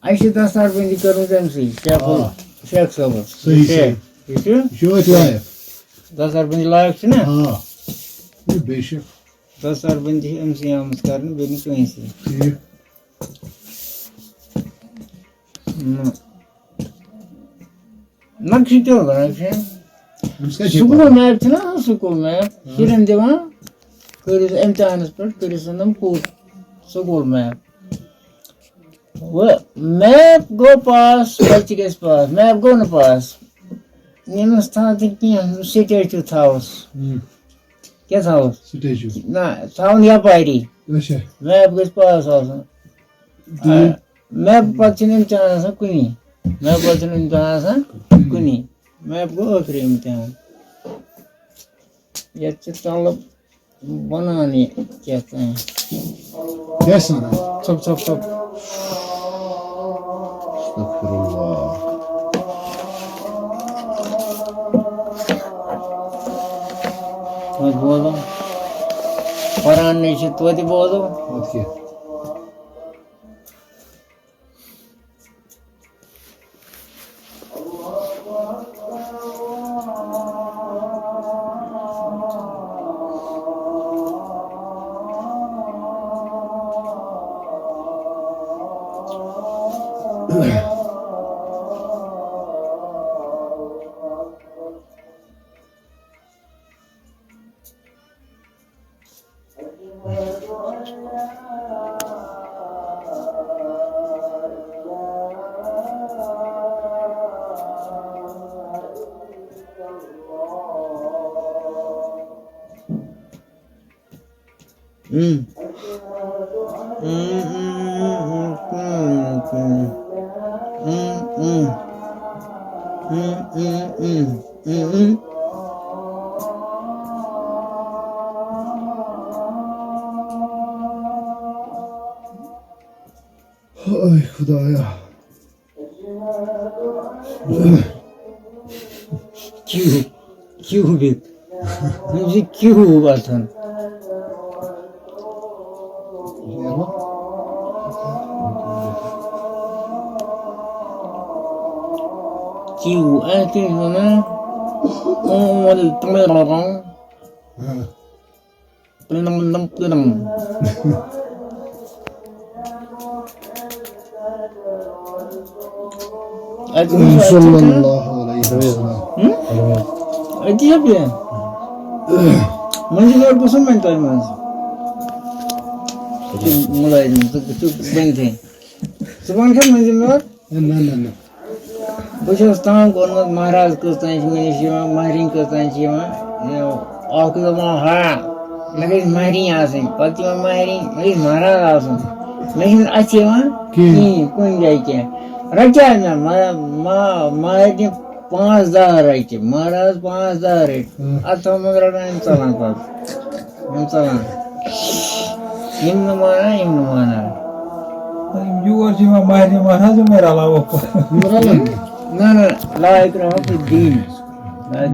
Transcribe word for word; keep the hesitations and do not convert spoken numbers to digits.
اَسہِ چھِ دستار بندی کٔرمٕژ أمۍ سٕے، شیخ ال-، آ۔ شیخ صٲبَس۔ صحیح، شیخ۔ صحیح۔ یہِ چھُ یہِ چھُ أتھۍ لایق۔ دستار بندی لایق چھُ نا؟ آ۔ یہِ بے شک۔ دستار بندی چھِ أمۍ سٕے آمٕژ کرنہٕ، بیٚیہِ نہٕ کٲنٛسہِ۔ ٹھیٖک۔ نہ۔ نقشہٕ کیٛاہ وَنان چھِ؟ أمِس کیٛاہ چھِ سکوٗل پَرُن؟ میپ چھِنہ آسان، سکوٗل میپ۔ آ۔ شُرٮ۪ن دِوان، کٔرِو سا اِمتحانَس پٮ۪ٹھ، کٔرِو سا نَم پوٗرٕ سکوٗل میپ۔ وۄنۍ میپ گوٚو پاس، بَچہِ گژھِ پاس، میپ گوٚو نہٕ پاس۔ ییٚمِس تھاو تہٕ کینٛہہ، سٹیچوٗ تھاوُس۔ ہُم۔ کیٛاہ تھاوُس؟ سٹیچوٗ۔ نہ، تھاوُن یَپاری۔ اچھا۔ میپ گژھِ پاس آسُن۔ ٹھیٖک۔ آ، میپ پَتہٕ چھِنہٕ اِمتحان آسان کُنی۔ میپ پَتہٕ چھِنہٕ اِمتحان آسان کُنی۔ میپ گوٚو ٲخری اِمتحان۔ یَتھ چھِ طلب بَنان یہِ کیٛاہ تام۔ کیٛاہ چھِ وَنان؟ ژھۄپ، ژھۄپ، ژھۄپ۔ استغفر اللہ۔ توتہِ بوزو۔ قرآن نِش چھِ توتہِ بوزو۔ اَدٕ کیٛاہ؟ ہاے خدایا۔ کیوٗ، کیوٗ بِک۔ أمِس چھِ کیوٗ وۄتھان۔ کیوٗ، اَتھ کیٛاہ چھِ وَنان؟ اۭں، وَلہٕ تِمَے رَٹان۔ پِلَم، پِلَم، پِلَم۔ اَتہِ وٕچھ، اَتہِ صلی چھُنہٕ اللہ علیہ وسلم۔ ہُم؟ اَتہِ چھا بیٚیہِ؟ مٔنٛزِم یور گوٚژھ نہٕ وۄنۍ تۄہہِ منٛز۔ مُلٲزِم، ژٕ، ژٕ بٔنۍ تھٕے۔ ژٕ وَن کھا مٔنٛزِم یور؟ نہ، نہ، نہ۔ بہٕ چھُس تنگ کوٚرمُت، مہراز کٔژ تام چھِ مےٚ نِش یِوان، مہرِنۍ کٔژ تام چھِ یِوان۔ یہِ اکھ دَپان، ہا، مےٚ گژھِ مہرِنۍ آسٕنۍ، پَتہٕ چھِ یِوان مہرِنۍ، مےٚ گژھِ مہراز آسُن۔ مےٚ چھِنہٕ اَتھِ یِوان کِہیٖنۍ۔ کِہیٖنۍ، کُنہِ جایہِ کینٛہہ۔ رَٹیٛاو مےٚ، مہ-، مہ-، مہرنہِ پانٛژھ دَہ رَٹہِ، مہراز پانٛژھ دَہ رَٹہِ۔ ہُم۔ اَتھ تھاو منٛز رَٹان یِم ژَلان پَتہٕ۔ یِم ژَلان۔ یِم نہٕ مانان، یِم نہٕ مانان۔ یِم یور چھِ یِوان مہرنہِ مہراز، یِمَے رَلاوَکھ پَتہٕ۔ یِم رَلان۔ نہ، نہ، لا اِکراہ فی الدیٖن۔